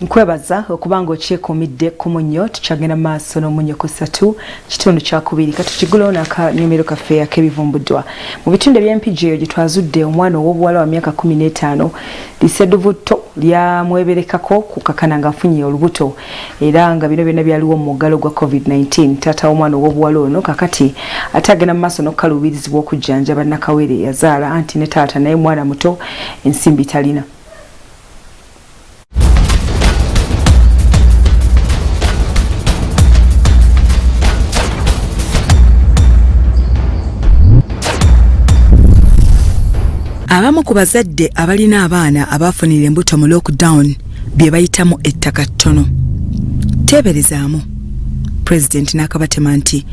Nkwebaza okuba nga okyekuumidde ku munnyo. Tukyagenda mu maaso n'omunnyo ku ssatu kitundu kyakubiri. Katukigulewo n'akanyomero kaffe ak'ebivumbuddwa mu bitundu eby'Empigi eyo gye twazudde omwana ow'obuwala wa myaka 15 liseduvutto lyamweberekako kukakana ng'afunye olubuto era nga bino byonna byaliwo mu muggalo gwa COVID-19. Taata w'omwana ow'obuwala ono kakati ate agenda mu maaso n'okukaluubirizibwa okujjanjaba nnakawere yazaala anti ne taata naye mwana muto ensimbi talina. Abamu ku bazadde abalina abaana abaafunira embuto mu lockdown bye bayitamu ettaka ttono. Teeberezaamu pulezidenti n'akabatema nti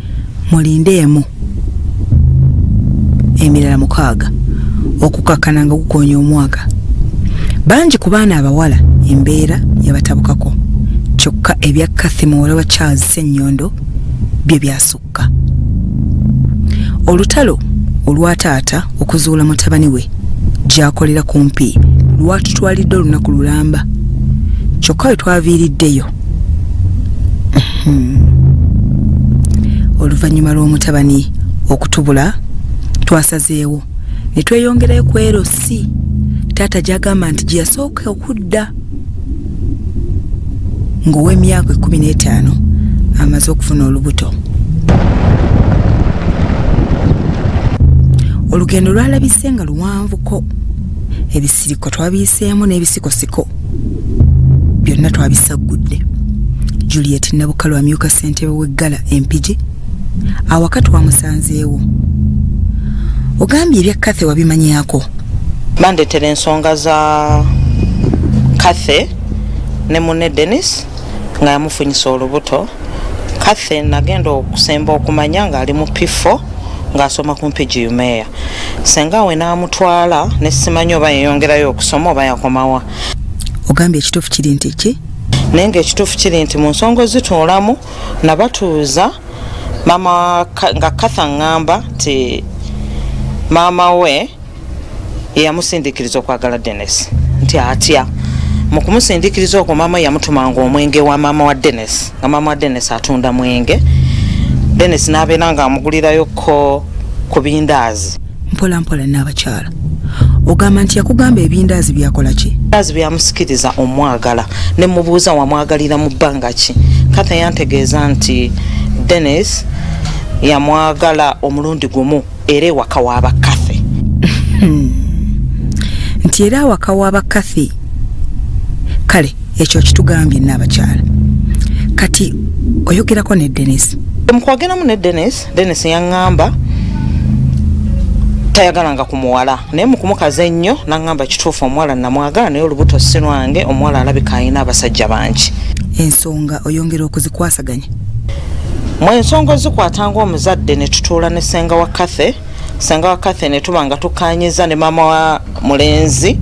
mulindeemu emirala mukaaga okukakkana nga gukoonya omwaka. Bangi ku baana abawala embeera yabatabukako, kyokka ebya Cathy muwala wa Charles Ssenyondo bye byasukka. Olutalo olwa taata okuzuula mutabani we gy'akolera kumpi lwatutwalidde olunaku lulamba, kyokka we twaviiriddeyo Oluvannyuma lw'omutabani okutubula twasazeewo ne tweyongerayo ku LC taata gy'agamba nti gye yasooka okudda ng'ow'emyaka 15 amaze okufuna olubuto. Olugendo lwalabise nga luwanvuko, ebisiriko twabiyiseemu n'ebisikosiko byonna twabisaggudde. Juliet Nabukalu amyuka ssentebe w'eggala Empigi awaka twamusanzeewo. Ogambye ebya Cathy wabimanyako? Bandetera ensonga za Cathy ne munne Dennis nga yamufunyisa olubuto. Cathy nagenda okusemba okumanya ng'ali mu P4 ng'asoma ku Mpigi UMEA. Senga we n'amutwala ne simanyi oba yeyongerayo okusoma oba yakomawa. Ogambye ekituufu kiri nti ki? Naye ng'ekituufu kiri nti mu nsonga ozituulamu nabatuuza maama nga Cathy aŋŋamba nti maama we yeyamusindikiriza okwagala Dennis, nti atya mu kumusindikiriza okwo maama yamutumanga omwenge wa maama wa Dennis, nga maama wa Dennis atunda mwenge, Dennis n'abeera nga amugulirayoko ku bindaazi. Mpola mpola n'abakyala. Ogamba nti yakugamba ebindaazi byakola ki? Ebindaazi byamusikiriza omwagala, ne mubuuza wamwagalira mu bbanga ki? Cathy yantegeeza nti Dennis yamwagala omulundi gumu era ewaka w'aba Cathy. Nti era awaka w'aba Cathy. Kale ekyo kitugambye n'abakyala. Kati oyogerako ne Dennis? Mu kwogeramu ne Dennis, Dennis yaŋŋamba tayagalanga ku muwala, naye mu kumukaza ennyo n'aŋŋamba kituufu omuwala namwagala naye olubuto si lwange, omuwala alabika alina abasajja bangi. Ensonga oyongera okuzikwasaganya? Mu ensonga ozikwata ng'omuzadde ne tutuula ne ssenga wa Cathy, ssenga wa Cathy ne tuba nga tukkaanyizza ne maama wa mulenzi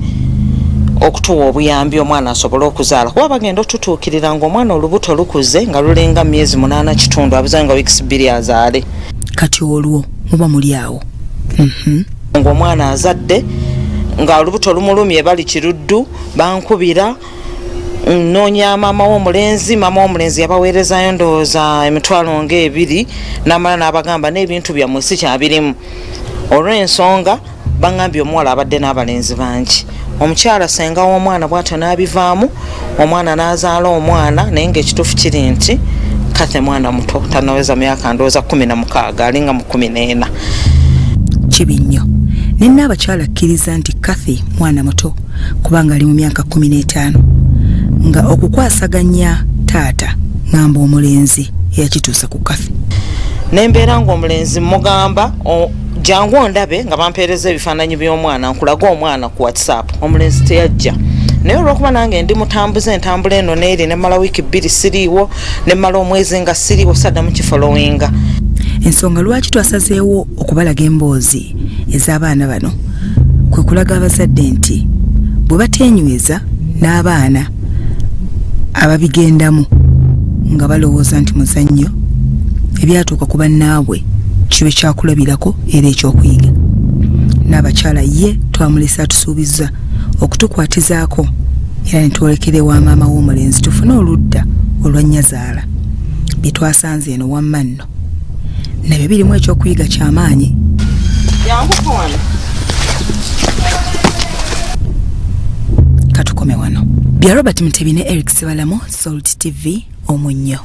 okutuwa obuyambi omwana asobole okuzaala, kuba bagenda otutuukirira ng'omwana olubuto lukuze nga lulinga myezi 8 kitundu, abuzayo nga wiikisi 2 azaale. Kati olwo muba muli awo ng'omwana azadde nga olubuto lumulumye, bali Kiruddu, bankubira nnoonya maama w'omulenzi. Maama w'omulenzi yabaweerezaayo ndowooza emitwalo ng'ebiri, n'amala n'abagamba n'ebintu byammwe si kyabirimu olw'ensonga baŋŋambye omuwala abadde n'abalenzi bangi. Omukyala senga w'omwana bw'atyo n'abivaamu, omwana n'azaala omwana, naye ng'ekituufu kiri nti Cathy mwana muto, tannaweza myaka ndowooza 16, alinga mu 14. Kibi nnyo. Ne nnaabakyala akkiriza nti Cathy mwana muto kubanga ali mu myaka 15, nga okukwasaganya taata ŋŋamba omulenzi eyakituusa ku Cathy. Ne mbeera ng'omulenzi mmugamba jangu ondabe nga bampeereza ebifaananyi by'omwana nkulage omwana ku WhatsApp. Omulenzi teyajja, naye olw'okuba nange ndi mutambuze entambula eno n'eri, ne mmala wiiki 2 siriiwo, ne mmala omwezi nga siriiwo, saddamu kifolowinga. Ensonga lwaki twasazeewo okubalaga emboozi ez'abaana bano kwe kulaga abazadde nti bwe bateenyweza n'abaana ababigendamu nga balowooza nti muzannyo, ebyatuuka ku bannaabwe kibe kyakulabirako era ekyokuyiga. N'abakyala ye twamulese atusuubizza okutukwatizaako Era ne twolekera ewa maama w'omulenzi tufune oludda olwa nnyazaala. Bye twasanze eno wamma nno nabyo birimu ekyokuyiga kyamaanyi. Katukome wano. Bya Robert Mutebi ne Eric Sibalamu, Salt TV, Omunnyo.